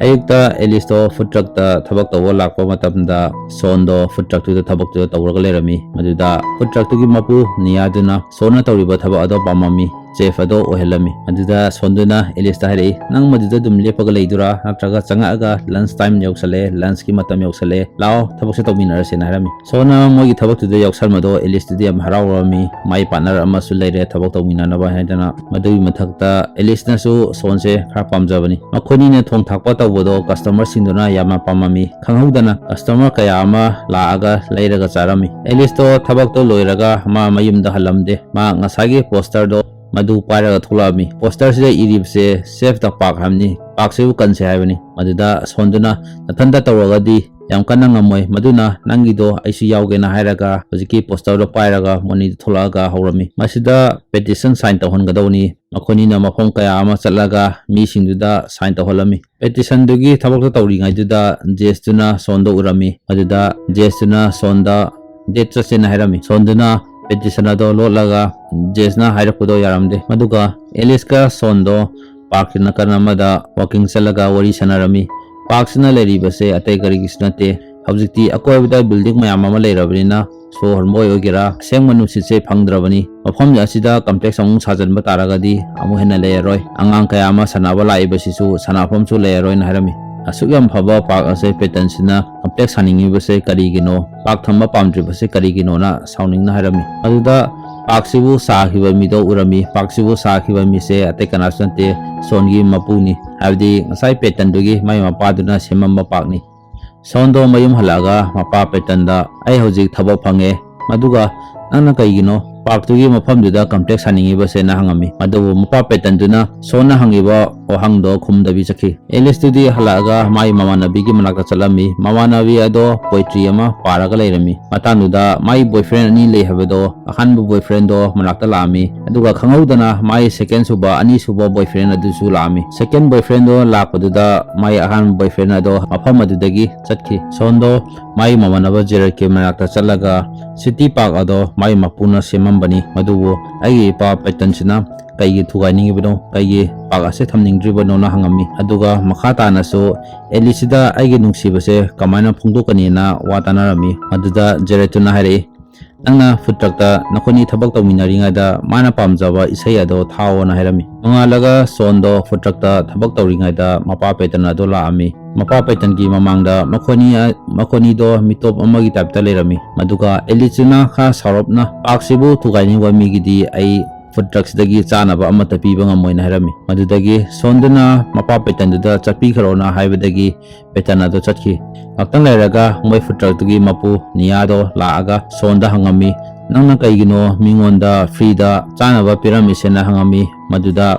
ꯑꯌꯨꯛꯇ ꯑꯦꯂꯤꯁꯇꯣ ꯐꯨꯗ ꯇ꯭ꯔꯛꯇ ꯊꯕꯛ ꯇꯧꯕ ꯂꯥꯛꯄ ꯃꯇꯝꯗ ꯁꯣꯟꯗꯣ ꯐꯨꯗ ꯇ꯭ꯔꯛꯇꯨꯗ ꯊꯕꯛꯇꯨꯗ ꯇꯧꯔꯒ ꯂꯩꯔꯝꯃꯤ꯫ ꯃꯗꯨꯗ ꯐꯨꯗ ꯇ꯭ꯔꯛꯇꯨꯒꯤ ꯃꯄꯨ ꯅꯤꯌꯥꯗꯨꯅ ꯁꯣꯟꯅ ꯇꯧꯔꯤꯕ ꯊꯕꯛ ꯑꯗꯣ ꯄꯥꯝꯃꯝꯃꯤ, ꯆꯦꯐ ꯑꯗꯣ ꯑꯣꯏꯍꯜꯂꯝꯃꯤ꯫ ꯑꯗꯨꯗ ꯁꯣꯟꯗꯨꯅ ꯑꯦꯂꯤꯁꯇ ꯍꯥꯏꯔꯛꯏ, "ꯅꯪ ꯃꯗꯨꯗ ꯑꯗꯨꯝ ꯂꯦꯞꯄꯒ ꯂꯩꯗꯣꯏꯔꯥ, ꯅꯠꯇ꯭ꯔꯒ ꯆꯪꯉꯛꯑꯒ ꯂꯟꯁ ꯇꯥꯏꯝ ꯌꯧꯁꯜꯂꯛꯑꯦ, ꯂꯟꯁꯀꯤ ꯃꯇꯝ ꯌꯧꯁꯜꯂꯛꯑꯦ, ꯂꯥꯛꯑꯣ ꯊꯕꯛꯁꯦ ꯇꯧꯃꯤꯟꯅꯔꯁꯦꯅ" ꯍꯥꯏꯔꯝꯃꯤ꯫ ꯁꯣꯟꯅ ꯃꯣꯏꯒꯤ ꯊꯕꯛꯇꯨꯗ ꯌꯥꯎꯁꯟꯕꯗꯣ ꯑꯦꯂꯤꯁꯇꯗꯤ ꯌꯥꯝ ꯍꯔꯥꯎꯔꯝꯃꯤ꯫ ꯃꯥꯏ ꯄꯥꯔꯠꯅꯔ ꯑꯃꯁꯨ ꯂꯩꯔꯦ ꯊꯕꯛ ꯇꯧꯃꯤꯟꯅꯅꯕ ꯍꯥꯏꯗꯅ꯫ ꯃꯗꯨꯒꯤ ꯃꯊꯛꯇ ꯑꯦꯂꯤꯁꯅꯁꯨ ꯁꯣꯟꯁꯦ ꯈꯔ ꯄꯥꯝꯖꯕꯅꯤ꯫ ꯃꯈꯣꯏꯅꯤꯅ ꯊꯣꯡ ꯊꯥꯛꯄ ꯇꯧꯕꯗꯣ ꯀꯁꯇꯃꯔꯁꯤꯡꯗꯨꯅ ꯌꯥꯝꯅ ꯄꯥꯝꯃꯝꯃꯤ꯫ ꯈꯪꯍꯧꯗꯅ ꯀꯁꯇꯃꯔ ꯀꯌꯥ ꯑꯃ ꯂꯥꯛꯑꯒ ꯂꯩꯔꯒ ꯆꯥꯔꯝꯃꯤ꯫ ꯑꯦꯂꯤꯁꯇꯣ ꯊꯕꯛꯇꯣ ꯂꯣꯏꯔꯒ ꯃꯥ ꯃꯌꯨꯝꯗ ꯍꯜꯂꯝꯗꯦ꯫ ꯃꯥ ꯉꯁꯥꯏꯒꯤ ꯄꯣꯁꯇꯔꯗꯣ ꯃꯗꯨ ꯄꯥꯏꯔꯒ ꯊꯣꯛꯂꯛꯑꯝꯃꯤ꯫ ꯄꯣꯁꯇꯔꯁꯤꯗ ꯏꯔꯤꯕꯁꯦ "Save the Park" ꯍꯥꯏꯕꯅꯤ꯫ ꯄꯥꯔꯛꯁꯤꯕꯨ ꯀꯟꯁꯦ ꯍꯥꯏꯕꯅꯤ꯫ ꯃꯗꯨꯗ ꯁꯣꯟꯗꯨꯅ, "ꯅꯊꯟꯇ ꯇꯧꯔꯒꯗꯤ ꯌꯥꯝ ꯀꯟꯅ ꯉꯝꯃꯣꯏ, ꯃꯗꯨꯅ ꯅꯪꯒꯤꯗꯣ ꯑꯩꯁꯨ ꯌꯥꯎꯒꯦꯅ" ꯍꯥꯏꯔꯒ ꯍꯧꯖꯤꯛꯀꯤ ꯄꯣꯁꯇꯔꯗꯣ ꯄꯥꯏꯔꯒ ꯃꯣꯏꯅꯤꯗꯣ ꯊꯣꯛꯂꯛꯑꯒ ꯍꯧꯔꯝꯃꯤ꯫ ꯃꯁꯤꯗ ꯄꯦꯇꯤꯁꯟ ꯁꯥꯏꯟ ꯇꯧꯍꯟꯒꯗꯧꯕꯅꯤ꯫ ꯃꯈꯣꯏꯅꯤꯅ ꯃꯐꯝ ꯀꯌꯥ ꯑꯃ ꯆꯠꯂꯒ ꯃꯤꯁꯤꯡꯗꯨꯗ ꯁꯥꯏꯟ ꯇꯧꯍꯜꯂꯝꯃꯤ꯫ ꯄꯦꯇꯤꯁꯟꯗꯨꯒꯤ ꯊꯕꯛꯇꯣ ꯇꯧꯔꯤꯉꯩꯗꯨꯗ ꯖꯦꯁꯇꯨꯅ ꯁꯣꯟꯗꯣ ꯎꯔꯝꯃꯤ꯫ ꯑꯗꯨꯗ ꯖꯦꯁꯇꯨꯅ ꯁꯣꯟꯗ ꯗꯦꯠ ꯆꯠꯁꯦꯅ ꯍꯥꯏꯔꯝꯃꯤ꯫ ꯁꯣꯟꯗꯨꯅ ꯄꯦꯇꯤꯁꯟ ꯑꯗꯣ ꯂꯣꯠꯂꯒ ꯖꯦꯁꯅ ꯍꯥꯏꯔꯛꯄꯗꯣ ꯌꯥꯔꯝꯗꯦ꯫ ꯃꯗꯨꯒ ꯑꯦꯂꯤꯁꯀ ꯁꯣꯟꯗꯣ ꯄꯥꯔꯛꯀꯤ ꯅꯥꯀꯟ ꯑꯃꯗ ꯋꯥꯀꯤꯡ ꯆꯠꯂꯒ ꯋꯥꯔꯤ ꯁꯥꯟꯅꯔꯝꯃꯤ꯫ ꯄꯥꯔꯛꯁꯤꯅ ꯂꯩꯔꯤꯕꯁꯦ ꯑꯇꯩ ꯀꯔꯤꯒꯤꯁꯨ ꯅꯠꯇꯦ, ꯍꯧꯖꯤꯛꯇꯤ ꯑꯀꯣꯏꯕꯗ ꯕꯤꯜꯗꯤꯡ ꯃꯌꯥꯝ ꯑꯃ ꯂꯩꯔꯕꯅꯤꯅ ꯁꯣꯔ ꯍꯣꯟꯕ ꯑꯣꯏꯒꯦꯔꯥ, ꯑꯁꯦꯡꯕ ꯅꯨꯡꯁꯤꯠꯁꯦ ꯐꯪꯗ꯭ꯔꯕꯅꯤ꯫ ꯃꯐꯝ ꯑꯁꯤꯗ ꯀꯝꯄ꯭ꯂꯦꯛꯁ ꯑꯃꯨꯛ ꯁꯥꯖꯟꯕ ꯇꯥꯔꯒꯗꯤ ꯑꯃꯨꯛ ꯍꯦꯟꯅ ꯂꯩꯔꯔꯣꯏ꯫ ꯑꯉꯥꯡ ꯀꯌꯥ ꯑꯃ ꯁꯥꯟꯅꯕ ꯂꯥꯛꯏꯕꯁꯤꯁꯨ ꯁꯥꯟꯅꯐꯝꯁꯨ ꯂꯩꯔꯔꯣꯏꯅ ꯍꯥꯏꯔꯝꯃꯤ꯫ ꯑꯁꯨꯛ ꯌꯥꯝ ꯐꯕ ꯄꯥꯔꯛ ꯑꯁꯦ ꯄꯦꯇꯟꯁꯤꯅ ꯀꯝꯄ꯭ꯂꯦꯛꯁ ꯁꯥꯅꯤꯡꯉꯤꯕꯁꯦ ꯀꯔꯤꯒꯤꯅꯣ? ꯄꯥꯔꯛ ꯊꯝꯕ ꯄꯥꯝꯗ꯭ꯔꯤꯕꯁꯦ ꯀꯔꯤꯒꯤꯅꯣꯅ ꯁꯥꯎꯅꯤꯡꯅ ꯍꯥꯏꯔꯝꯃꯤ꯫ ꯑꯗꯨꯗ ꯄꯥꯛꯁꯤꯕꯨ ꯁꯥꯈꯤꯕ ꯃꯤꯗꯣ ꯎꯔꯝꯃꯤ꯫ ꯄꯥꯛꯁꯤꯕꯨ ꯁꯥꯈꯤꯕ ꯃꯤꯁꯦ ꯑꯇꯩ ꯀꯅꯥꯁꯨ ꯅꯠꯇꯦ, ꯁꯣꯟꯒꯤ ꯃꯄꯨꯅꯤ, ꯍꯥꯏꯕꯗꯤ ꯉꯁꯥꯏ ꯄꯦꯇꯟꯗꯨꯒꯤ ꯃꯥꯏ ꯃꯄꯥꯗꯨꯅ ꯁꯦꯝꯃꯝꯕ ꯄꯥꯛꯅꯤ꯫ ꯁꯣꯟꯗꯣ ꯃꯌꯨꯝ ꯍꯜꯂꯛꯑꯒ ꯃꯄꯥ ꯄꯦꯇꯟꯗ, "ꯑꯩ ꯍꯧꯖꯤꯛ ꯊꯕꯛ ꯐꯪꯉꯦ, ꯑꯗꯨꯒ ꯅꯪꯅ ꯀꯩꯒꯤꯅꯣ ꯄꯥꯔꯛꯇꯨꯒꯤ ꯃꯐꯝꯗꯨꯗ ꯀꯝꯄ꯭ꯂꯦꯛꯁ ꯁꯥꯅꯤꯡꯉꯤꯕꯁꯦꯅ?" ꯍꯪꯉꯝꯃꯤ꯫ ꯑꯗꯨꯕꯨ ꯃꯄꯥ ꯄꯦꯇꯟꯗꯨꯅ ꯁꯣꯟꯅ ꯍꯪꯉꯤꯕ ꯋꯥꯍꯪꯗꯣ ꯈꯨꯝꯗꯕꯤ ꯆꯠꯈꯤ꯫ ꯑꯦꯂꯤꯁꯇꯨꯗꯤ ꯍꯜꯂꯛꯑꯒ ꯃꯥꯒꯤ ꯃꯃꯥꯟꯅꯕꯤꯒꯤ ꯃꯅꯥꯛꯇ ꯆꯠꯂꯝꯃꯤ꯫ ꯃꯃꯥꯟꯅꯕꯤ ꯑꯗꯣ ꯄꯣꯏꯇ꯭ꯔꯤ ꯑꯃ ꯄꯥꯔꯒ ꯂꯩꯔꯝꯃꯤ꯫ ꯃꯇꯥꯡꯗꯨꯗ ꯃꯥꯒꯤ ꯕꯣꯏꯐ꯭ꯔꯦꯟ ꯑꯅꯤ ꯂꯩ ꯍꯥꯏꯕꯗꯣ, ꯑꯍꯥꯟꯕ ꯕꯣꯏꯐ꯭ꯔꯦꯟꯗꯣ ꯃꯅꯥꯛꯇ ꯂꯥꯛꯑꯝꯃꯤ꯫ ꯑꯗꯨꯒ ꯈꯪꯍꯧꯗꯅ ꯃꯥꯒꯤ ꯁꯦꯀꯦꯟ ꯁꯨꯕ, ꯑꯅꯤꯁꯨꯕ ꯕꯣꯏꯐ꯭ꯔꯦꯟ ꯑꯗꯨꯁꯨ ꯂꯥꯛꯑꯝꯃꯤ꯫ ꯁꯦꯀꯦꯟ ꯕꯣꯏꯐ꯭ꯔꯦꯟꯗꯣ ꯂꯥꯛꯄꯗꯨꯗ ꯃꯥꯒꯤ ꯑꯍꯥꯟꯕ ꯕꯣꯏꯐ꯭ꯔꯦꯟ ꯑꯗꯣ ꯃꯐꯝ ꯑꯗꯨꯗꯒꯤ ꯆꯠꯈꯤ꯫ ꯁꯣꯟꯗꯣ ꯃꯥꯒꯤ ꯃꯃꯥꯟꯅꯕ ꯖꯦꯔꯦꯠꯀꯤ ꯃꯅꯥꯛꯇ ꯆꯠꯂꯒ, "ꯁꯤꯇꯤ ꯄꯥꯔꯛ ꯑꯗꯣ ꯃꯥꯒꯤ ꯃꯄꯨꯅ ꯁꯦꯝꯃꯝꯕꯅꯤ, ꯃꯗꯨꯕꯨ ꯑꯩꯒꯤ ꯏꯄꯥ ꯄꯦꯇꯟꯁꯤꯅ ꯀꯩꯒꯤ ꯊꯨꯒꯥꯏꯅꯤꯡꯉꯤꯕꯅꯣ? ꯀꯩꯒꯤ ꯄꯥꯔꯛ ꯑꯁꯦ ꯊꯝꯅꯤꯡꯗ꯭ꯔꯤꯕꯅꯣꯅ?" ꯍꯪꯉꯝꯃꯤ꯫ ꯑꯗꯨꯒ ꯃꯈꯥ ꯇꯥꯅꯁꯨ ꯑꯦꯂꯤꯁꯤꯗ ꯑꯩꯒꯤ ꯅꯨꯡꯁꯤꯕꯁꯦ ꯀꯃꯥꯏꯅ ꯐꯣꯡꯗꯣꯛꯀꯅꯤꯅ ꯋꯥ ꯇꯥꯅꯔꯝꯃꯤ꯫ ꯑꯗꯨꯗ ꯖꯦꯔꯦꯠꯇꯨꯅ ꯍꯥꯏꯔꯛꯏ, "ꯅꯪꯅ ꯐꯨꯗ ꯇ꯭ꯔꯛꯇ ꯅꯈꯣꯏꯅꯤ ꯊꯕꯛ ꯇꯧꯃꯤꯟꯅꯔꯤꯉꯩꯗ ꯃꯥꯅ ꯄꯥꯝꯖꯕ ꯏꯁꯩ ꯑꯗꯣ ꯊꯥꯎꯑꯣꯅ" ꯍꯥꯏꯔꯝꯃꯤ꯫ ꯅꯣꯡꯉꯥꯜꯂꯒ ꯁꯣꯟꯗꯣ ꯐꯨꯗ ꯇ꯭ꯔꯛꯇ ꯊꯕꯛ ꯇꯧꯔꯤꯉꯩꯗ ꯃꯄꯥ ꯄꯦꯇꯟ ꯑꯗꯣ ꯂꯥꯛꯑꯝꯃꯤ꯫ ꯃꯄꯥ ꯄꯦꯇꯟꯒꯤ ꯃꯃꯥꯡꯗ ꯃꯈꯣꯏꯅꯤ, ꯃꯈꯣꯏꯅꯤꯗꯣ ꯃꯤꯇꯣꯞ ꯑꯃꯒꯤ ꯇꯥꯏꯞꯇ ꯂꯩꯔꯝꯃꯤ꯫ ꯑꯗꯨꯒ ꯑꯦꯂꯤꯁꯤꯅ ꯈꯔ ꯁꯥꯎꯔꯞꯅ, "ꯄꯥꯔꯛꯁꯤꯕꯨ ꯊꯨꯒꯥꯏꯅꯤꯡꯕ ꯃꯤꯒꯤꯗꯤ ꯑꯩ ꯐꯨꯗ ꯇ꯭ꯔꯛꯁꯤꯗꯒꯤ ꯆꯥꯅꯕ ꯑꯃꯠꯇ ꯄꯤꯕ ꯉꯝꯃꯣꯏꯅ" ꯍꯥꯏꯔꯝꯃꯤ꯫ ꯃꯗꯨꯗꯒꯤ ꯁꯣꯟꯗꯨꯅ ꯃꯄꯥ ꯄꯦꯇꯟꯗꯨꯗ "ꯆꯠꯄꯤꯈ꯭ꯔꯣꯅ" ꯍꯥꯏꯕꯗꯒꯤ ꯄꯦꯇꯟ ꯑꯗꯣ ꯆꯠꯈꯤ꯫ ꯉꯥꯛꯇꯪ ꯂꯩꯔꯒ ꯃꯣꯏ ꯐꯨꯗ ꯇ꯭ꯔꯛꯇꯨꯒꯤ ꯃꯄꯨ ꯅꯤꯌꯥꯗꯣ ꯂꯥꯛꯑꯒ ꯁꯣꯟꯗ ꯍꯪꯉꯝꯃꯤ, "ꯅꯪꯅ ꯀꯩꯒꯤꯅꯣ ꯃꯤꯉꯣꯟꯗ ꯐ꯭ꯔꯤꯗ ꯆꯥꯅꯕ ꯄꯤꯔꯝꯃꯤꯁꯦꯅ?" ꯍꯪꯉꯝꯃꯤ꯫ ꯃꯗꯨꯗ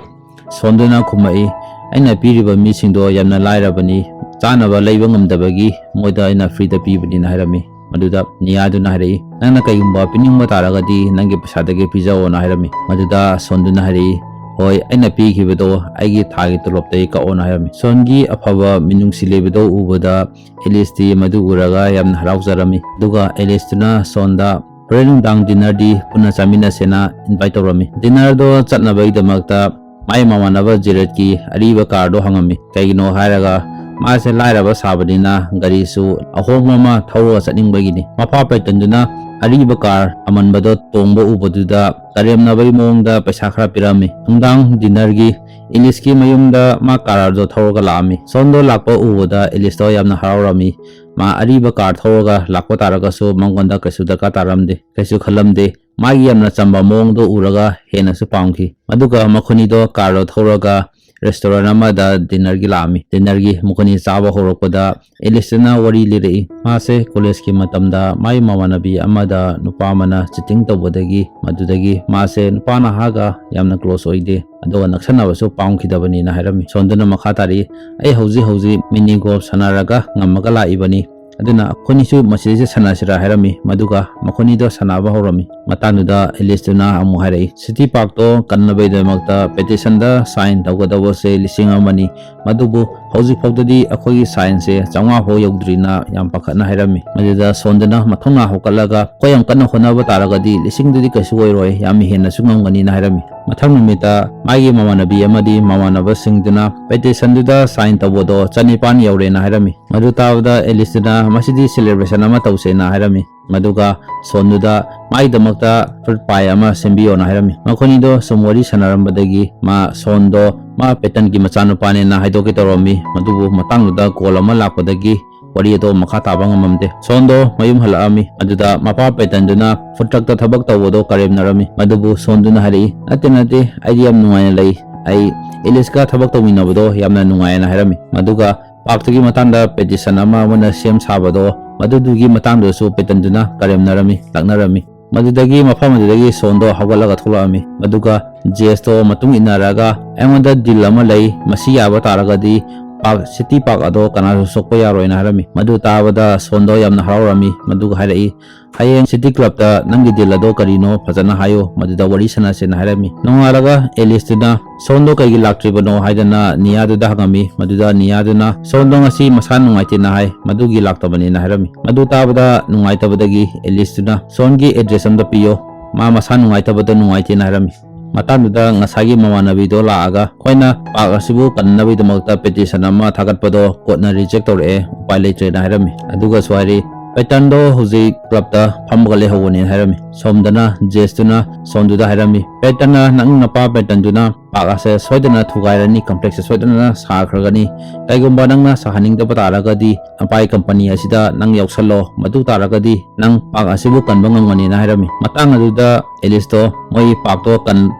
ꯁꯣꯟꯗꯨꯅ ꯈꯨꯝꯃꯛꯏ, "ꯑꯩꯅ ꯄꯤꯔꯤꯕ ꯃꯤꯁꯤꯡꯗꯣ ꯌꯥꯝꯅ ꯂꯥꯏꯔꯕꯅꯤ, ꯆꯥꯅꯕ ꯂꯩꯕ ꯉꯝꯗꯕꯒꯤ ꯃꯣꯏꯗ ꯑꯩꯅ ꯐ꯭ꯔꯤꯗ ꯄꯤꯕꯅꯤꯅ" ꯍꯥꯏꯔꯝꯃꯤ꯫ ꯃꯗꯨꯗ ꯅꯤꯌꯥꯗꯨꯅ ꯍꯥꯏꯔꯛꯏ, "ꯅꯪꯅ ꯀꯩꯒꯨꯝꯕ ꯄꯤꯅꯤꯡꯕ ꯇꯥꯔꯒꯗꯤ ꯅꯪꯒꯤ ꯄꯩꯁꯥꯗꯒꯤ ꯄꯤꯖꯧꯑꯣꯅ" ꯍꯥꯏꯔꯝꯃꯤ꯫ ꯃꯗꯨꯗ ꯁꯣꯟꯗꯨꯅ ꯍꯥꯏꯔꯛꯏ, "ꯍꯣꯏ, ꯑꯩꯅ ꯄꯤꯈꯤꯕꯗꯣ ꯑꯩꯒꯤ ꯊꯥꯒꯤ ꯇꯣꯂꯣꯞꯇꯒꯤ ꯀꯛꯑꯣꯅ" ꯍꯥꯏꯔꯝꯃꯤ꯫ ꯁꯣꯟꯒꯤ ꯑꯐꯕ ꯃꯤꯅꯨꯡꯁꯤ ꯂꯩꯕꯗꯣ ꯎꯕꯗ ꯑꯦꯂꯤꯁꯇꯤ ꯃꯗꯨ ꯎꯔꯒ ꯌꯥꯝꯅ ꯍꯔꯥꯎꯖꯔꯝꯃꯤ꯫ ꯑꯗꯨꯒ ꯑꯦꯂꯤꯁꯇꯨꯅ ꯁꯣꯟꯗ, "ꯍꯣꯔꯦꯟ ꯅꯨꯡꯗꯥꯡ ꯗꯤꯟꯅꯔꯗꯤ ꯄꯨꯟꯅ ꯆꯥꯃꯤꯟꯅꯁꯦꯅ" ꯏꯟꯚꯥꯏꯠ ꯇꯧꯔꯝꯃꯤ꯫ ꯗꯤꯟꯅꯔꯗꯣ ꯆꯠꯅꯕꯒꯤꯗꯃꯛꯇ ꯃꯥꯏ ꯃꯃꯥꯟꯅꯕ ꯖꯦꯔꯦꯠꯀꯤ ꯑꯔꯤꯕ ꯀꯥꯔꯗꯣ ꯍꯪꯉꯝꯃꯤ꯫ ꯀꯩꯒꯤꯅꯣ ꯍꯥꯏꯔꯒ ꯃꯥꯁꯦ ꯂꯥꯏꯔꯕ ꯁꯥꯕꯅꯤꯅ ꯒꯥꯔꯤꯁꯨ ꯑꯍꯣꯡꯕ ꯑꯃ ꯊꯧꯔꯒ ꯆꯠꯅꯤꯡꯕꯒꯤꯅꯤ꯫ ꯃꯄꯥ ꯄꯦꯇꯟꯗꯨꯅ ꯑꯔꯤꯕ ꯀꯥꯔ ꯑꯃꯟꯕꯗꯣ ꯇꯣꯡꯕ ꯎꯕꯗꯨꯗ ꯀꯔꯦꯝꯅꯕꯒꯤ ꯃꯑꯣꯡꯗ ꯄꯩꯁꯥ ꯈꯔ ꯄꯤꯔꯝꯃꯤ꯫ ꯅꯨꯡꯗꯥꯡ ꯗꯤꯟꯅꯔꯒꯤ ꯏꯂꯤꯁꯀꯤ ꯃꯌꯨꯝꯗ ꯃꯥ ꯀꯥꯔꯗꯣ ꯊꯧꯔꯒ ꯂꯥꯛꯑꯝꯃꯤ꯫ ꯁꯣꯟꯗꯣ ꯂꯥꯛꯄ ꯎꯕꯗ ꯏꯂꯤꯁꯇꯣ ꯌꯥꯝꯅ ꯍꯔꯥꯎꯔꯝꯃꯤ꯫ ꯃꯥ ꯑꯔꯤꯕ ꯀꯥꯔ ꯊꯧꯔꯒ ꯂꯥꯛꯄ ꯇꯥꯔꯒꯁꯨ ꯃꯉꯣꯟꯗ ꯀꯩꯁꯨ ꯗꯔꯀꯥꯔ ꯇꯥꯔꯝꯗꯦ, ꯀꯩꯁꯨ ꯈꯜꯂꯝꯗꯦ꯫ ꯃꯥꯒꯤ ꯌꯥꯝꯅ ꯆꯝꯕ ꯃꯑꯣꯡꯗꯣ ꯎꯔꯒ ꯍꯦꯟꯅꯁꯨ ꯄꯥꯝꯈꯤ꯫ ꯑꯗꯨꯒ ꯃꯈꯣꯏꯅꯤꯗꯣ ꯀꯥꯔꯗꯣ ꯊꯧꯔꯒ ꯔꯦꯁꯇꯨꯔꯦꯟ ꯑꯃꯗ ꯗꯤꯟꯅꯔꯒꯤ ꯂꯥꯛꯑꯝꯃꯤ꯫ ꯗꯤꯟꯅꯔꯒꯤ ꯃꯈꯣꯏꯅꯤ ꯆꯥꯕ ꯍꯧꯔꯛꯄꯗ ꯑꯦꯂꯤꯁꯇꯅ ꯋꯥꯔꯤ ꯂꯤꯔꯛꯏ꯫ ꯃꯥꯁꯦ ꯀꯣꯂꯦꯖꯀꯤ ꯃꯇꯝꯗ ꯃꯥꯏ ꯃꯃꯥꯟꯅꯕꯤ ꯑꯃꯗ ꯅꯨꯄꯥ ꯑꯃꯅ ꯆꯤꯇꯤꯡ ꯇꯧꯕꯗꯒꯤ, ꯃꯗꯨꯗꯒꯤ ꯃꯥꯁꯦ ꯅꯨꯄꯥ ꯅꯍꯥꯒ ꯌꯥꯝꯅ ꯀ꯭ꯂꯣꯁ ꯑꯣꯏꯗꯦ, ꯑꯗꯨꯒ ꯅꯛꯁꯟꯅꯕꯁꯨ ꯄꯥꯝꯈꯤꯗꯕꯅꯤꯅ ꯍꯥꯏꯔꯝꯃꯤ꯫ ꯁꯣꯟꯗꯨꯅ ꯃꯈꯥ ꯇꯥꯔꯛꯏ, "ꯑꯩ ꯍꯧꯖꯤꯛ ꯍꯧꯖꯤꯛ ꯃꯤꯅꯤ ꯒꯣꯜꯐ ꯁꯥꯟꯅꯔꯒ ꯉꯝꯃꯒ ꯂꯥꯛꯏꯕꯅꯤ꯫ ꯑꯗꯨꯅ ꯑꯩꯈꯣꯏꯅꯤꯁꯨ ꯃꯁꯤꯗꯩꯁꯤꯗ ꯁꯥꯟꯅꯁꯤꯔꯥ?" ꯍꯥꯏꯔꯝꯃꯤ꯫ ꯃꯗꯨꯒ ꯃꯈꯣꯏꯅꯤꯗꯣ ꯁꯥꯟꯅꯕ ꯍꯧꯔꯝꯃꯤ꯫ ꯃꯇꯥꯡꯗꯨꯗ ꯑꯦꯂꯤꯁꯇꯨꯅ ꯑꯃꯨꯛ ꯍꯥꯏꯔꯛꯏ, "ꯁꯤꯇꯤ ꯄꯥꯔꯛꯇꯣ ꯀꯟꯅꯕꯒꯤꯗꯃꯛꯇ ꯄꯦꯇꯤꯁꯟꯗ ꯁꯥꯏꯟ ꯇꯧꯒꯗꯕꯁꯦ ꯂꯤꯁꯤꯡ ꯑꯃꯅꯤ꯫ ꯃꯗꯨꯕꯨ ꯍꯧꯖꯤꯛ ꯐꯥꯎꯗꯗꯤ ꯑꯩꯈꯣꯏꯒꯤ ꯁꯥꯏꯟꯁꯦ ꯆꯥꯝꯃꯉꯥ ꯐꯥꯎ ꯌꯧꯗ꯭ꯔꯤꯅ ꯌꯥꯝ ꯄꯥꯈꯠꯅ ꯍꯥꯏꯔꯝꯃꯤ꯫ ꯃꯗꯨꯗ ꯁꯣꯟꯗꯨꯅ ꯃꯊꯧꯅꯥ ꯍꯧꯒꯠꯂꯒ, "ꯑꯩꯈꯣꯏ ꯌꯥꯝ ꯀꯟꯅ ꯍꯣꯠꯅꯕ ꯇꯥꯔꯒꯗꯤ ꯂꯤꯁꯤꯡꯗꯨꯗꯤ ꯀꯩꯁꯨ ꯑꯣꯏꯔꯣꯏ, ꯌꯥꯝ ꯍꯦꯟꯅꯁꯨ ꯉꯝꯒꯅꯤꯅ" ꯍꯥꯏꯔꯝꯃꯤ꯫ ꯃꯊꯪ ꯅꯨꯃꯤꯠꯇ ꯃꯥꯒꯤ ꯃꯃꯥꯟꯅꯕꯤ ꯑꯃꯗꯤ ꯃꯃꯥꯟꯅꯕꯁꯤꯡꯗꯨꯅ ꯄꯦꯇꯤꯁꯟꯗꯨꯗ ꯁꯥꯏꯟ ꯇꯧꯕꯗꯣ ꯆꯅꯤꯄꯥꯟ ꯌꯧꯔꯦꯅ ꯍꯥꯏꯔꯝꯃꯤ꯫ ꯃꯗꯨ ꯇꯥꯕꯗ ꯑꯦꯂꯤꯁꯇꯨꯅ, "ꯃꯁꯤꯗꯤ ꯁꯦꯂꯦꯕ꯭ꯔꯦꯁꯟ ꯑꯃ ꯇꯧꯁꯦꯅ" ꯍꯥꯏꯔꯝꯃꯤ꯫ ꯃꯗꯨꯒ ꯁꯣꯟꯗꯨꯗ ꯃꯥꯒꯤꯗꯃꯛꯇ ꯐ꯭ꯔꯨꯠ ꯄꯥꯏ ꯑꯃ ꯁꯦꯝꯕꯤꯌꯣꯅ ꯍꯥꯏꯔꯝꯃꯤ꯫ ꯃꯈꯣꯏꯅꯤꯗꯣ ꯁꯨꯝ ꯋꯥꯔꯤ ꯁꯥꯟꯅꯔꯝꯕꯗꯒꯤ ꯃꯥ ꯁꯣꯟꯗꯣ ꯃꯥ ꯄꯦꯇꯟꯒꯤ ꯃꯆꯥꯅꯨꯄꯥꯅꯦꯅ ꯍꯥꯏꯗꯣꯛꯀꯦ ꯇꯧꯔꯝꯃꯤ꯫ ꯃꯗꯨꯕꯨ ꯃꯇꯥꯡꯗꯨꯗ ꯀꯣꯜ ꯑꯃ ꯂꯥꯛꯄꯗꯒꯤ ꯋꯥꯔꯤ ꯑꯗꯣ ꯃꯈꯥ ꯇꯥꯕ ꯉꯝꯃꯝꯗꯦ꯫ ꯁꯣꯟꯗꯣ ꯃꯌꯨꯝ ꯍꯜꯂꯛꯑꯝꯃꯤ꯫ ꯑꯗꯨꯗ ꯃꯄꯥ ꯄꯦꯇꯟꯗꯨꯅ ꯐꯨꯗ ꯇ꯭ꯔꯛꯇ ꯊꯕꯛ ꯇꯧꯕꯗꯣ ꯀꯔꯦꯝꯅꯔꯝꯃꯤ꯫ ꯃꯗꯨꯕꯨ ꯁꯣꯟꯗꯨꯅ ꯍꯥꯏꯔꯛꯏ, "ꯅꯠꯇꯦ, ꯅꯠꯇꯦ, ꯑꯩꯗꯤ ꯌꯥꯝ ꯅꯨꯡꯉꯥꯏꯅ ꯂꯩ꯫ ꯑꯩ ꯑꯦꯂꯤꯁꯀ ꯊꯕꯛ ꯇꯧꯃꯤꯟꯅꯕꯗꯣ ꯌꯥꯝꯅ ꯅꯨꯡꯉꯥꯏꯑꯅ" ꯍꯥꯏꯔꯝꯃꯤ꯫ ꯃꯗꯨꯒ ꯄꯥꯔꯛꯇꯨꯒꯤ ꯃꯇꯥꯡꯗ ꯄꯦꯇꯤꯁꯟ ꯑꯃ ꯑꯃꯅ ꯁꯦꯝ ꯁꯥꯕꯗꯣ, ꯃꯗꯨꯗꯨꯒꯤ ꯃꯇꯥꯡꯗꯁꯨ ꯄꯦꯇꯟꯗꯨꯅ ꯀꯔꯦꯝꯅꯔꯝꯃꯤ, ꯂꯛꯅꯔꯝꯃꯤ꯫ ꯃꯗꯨꯗꯒꯤ ꯃꯐꯝ ꯑꯗꯨꯗꯒꯤ ꯁꯣꯟꯗꯣ ꯍꯧꯒꯠꯂꯒ ꯊꯣꯛꯂꯛꯑꯝꯃꯤ꯫ ꯑꯗꯨꯒ ꯖꯦꯁꯇꯣ ꯃꯇꯨꯡ ꯏꯟꯅꯔꯒ, "ꯑꯩꯉꯣꯟꯗ ꯗꯤꯜ ꯑꯃ ꯂꯩ, ꯃꯁꯤ ꯌꯥꯕ ꯇꯥꯔꯒꯗꯤ ꯄꯥꯔꯛ, ꯁꯤꯇꯤ ꯄꯥꯔꯛ ꯑꯗꯣ ꯀꯅꯥꯁꯨ ꯁꯣꯛꯄ ꯌꯥꯔꯣꯏꯅ" ꯍꯥꯏꯔꯝꯃꯤ꯫ ꯃꯗꯨ ꯇꯥꯕꯗ ꯁꯣꯟꯗꯣ ꯌꯥꯝꯅ ꯍꯔꯥꯎꯔꯝꯃꯤ꯫ ꯃꯗꯨꯒ ꯍꯥꯏꯔꯛꯏ, "ꯍꯌꯦꯡ ꯁꯤꯇꯤ ꯀ꯭ꯂꯕꯇ ꯅꯪꯒꯤ ꯗꯤꯜ ꯑꯗꯣ ꯀꯔꯤꯅꯣ ꯐꯖꯅ ꯍꯥꯏꯌꯣ, ꯃꯗꯨꯗ ꯋꯥꯔꯤ ꯁꯥꯟꯅꯁꯦꯅ" ꯍꯥꯏꯔꯝꯃꯤ꯫ ꯅꯣꯡꯉꯥꯜꯂꯒ ꯑꯦꯂꯤꯁꯇꯨꯅ ꯁꯣꯟꯗꯣ ꯀꯩꯒꯤ ꯂꯥꯛꯇ꯭ꯔꯤꯕꯅꯣ ꯍꯥꯏꯗꯅ ꯅꯤꯌꯥꯗꯨꯗ ꯍꯪꯉꯝꯃꯤ꯫ ꯃꯗꯨꯗ ꯅꯤꯌꯥꯗꯨꯅ ꯁꯣꯟꯗꯣ ꯉꯁꯤ ꯃꯁꯥ ꯅꯨꯡꯉꯥꯏꯇꯦꯅ ꯍꯥꯏ, ꯃꯗꯨꯒꯤ ꯂꯥꯛꯇꯕꯅꯦꯅ ꯍꯥꯏꯔꯝꯃꯤ꯫ ꯃꯗꯨ ꯇꯥꯕꯗ ꯅꯨꯡꯉꯥꯏꯇꯕꯗꯒꯤ ꯑꯦꯂꯤꯁꯇꯨꯅ, "ꯁꯣꯟꯒꯤ ꯑꯦꯗ꯭ꯔꯦꯁ ꯑꯝꯇ ꯄꯤꯌꯣ, ꯃꯥ ꯃꯁꯥ ꯅꯨꯡꯉꯥꯏꯇꯕꯗꯣ ꯅꯨꯡꯉꯥꯏꯇꯦꯅ" ꯍꯥꯏꯔꯝꯃꯤ꯫ ꯃꯇꯥꯡꯗꯨꯗ ꯉꯁꯥꯏꯒꯤ ꯃꯃꯥꯟꯅꯕꯤꯗꯣ ꯂꯥꯛꯑꯒ, "ꯑꯩꯈꯣꯏꯅ ꯄꯥꯔꯛ ꯑꯁꯤꯕꯨ ꯀꯟꯅꯕꯒꯤꯗꯃꯛꯇ ꯄꯦꯇꯤꯁꯟ ꯑꯃ ꯊꯥꯒꯠꯄꯗꯣ ꯀꯣꯔꯠꯅ ꯔꯤꯖꯦꯛ ꯇꯧꯔꯛꯑꯦ, ꯎꯄꯥꯏ ꯂꯩꯇ꯭ꯔꯦꯅ" ꯍꯥꯏꯔꯝꯃꯤ꯫ ꯑꯗꯨꯒꯁꯨ ꯍꯥꯏꯔꯤ, "ꯄꯦꯇꯟꯗꯣ ꯍꯧꯖꯤꯛ ꯀ꯭ꯂꯕꯇ ꯐꯝꯃꯒ ꯂꯩꯍꯧꯕꯅꯦꯅ" ꯍꯥꯏꯔꯝꯃꯤ꯫ ꯁꯣꯝꯗꯅ ꯖꯦꯁꯇꯨꯅ ꯁꯣꯟꯗꯨꯗ ꯍꯥꯏꯔꯝꯃꯤ, "ꯄꯦꯇꯟꯅ ꯅꯪ ꯅꯄꯥ ꯄꯦꯇꯟꯗꯨꯅ ꯄꯥꯛ ꯑꯁꯦ ꯁꯣꯏꯗꯅ ꯊꯨꯒꯥꯏꯔꯅꯤ, ꯀꯝꯄ꯭ꯂꯦꯛꯁ ꯁꯣꯏꯗꯅ ꯁꯥꯈ꯭ꯔꯒꯅꯤ꯫ ꯀꯩꯒꯨꯝꯕ ꯅꯪꯅ ꯁꯥꯍꯟꯅꯤꯡꯗꯕ ꯇꯥꯔꯒꯗꯤ ꯅꯄꯥꯏ ꯀꯝꯄꯅꯤ ꯑꯁꯤꯗ ꯅꯪ ꯌꯥꯎꯁꯜꯂꯣ, ꯃꯗꯨ ꯇꯥꯔꯒꯗꯤ ꯅꯪ ꯄꯥꯛ ꯑꯁꯤꯕꯨ ꯀꯟꯕ ꯉꯝꯒꯅꯤꯅ ꯍꯥꯏꯔꯝꯃꯤ꯫ ꯃꯇꯥꯡ ꯑꯗꯨꯗ ꯑꯦꯂꯤꯁꯇꯣ ꯃꯣꯏ ꯄꯥꯛꯇꯣ ꯀꯟ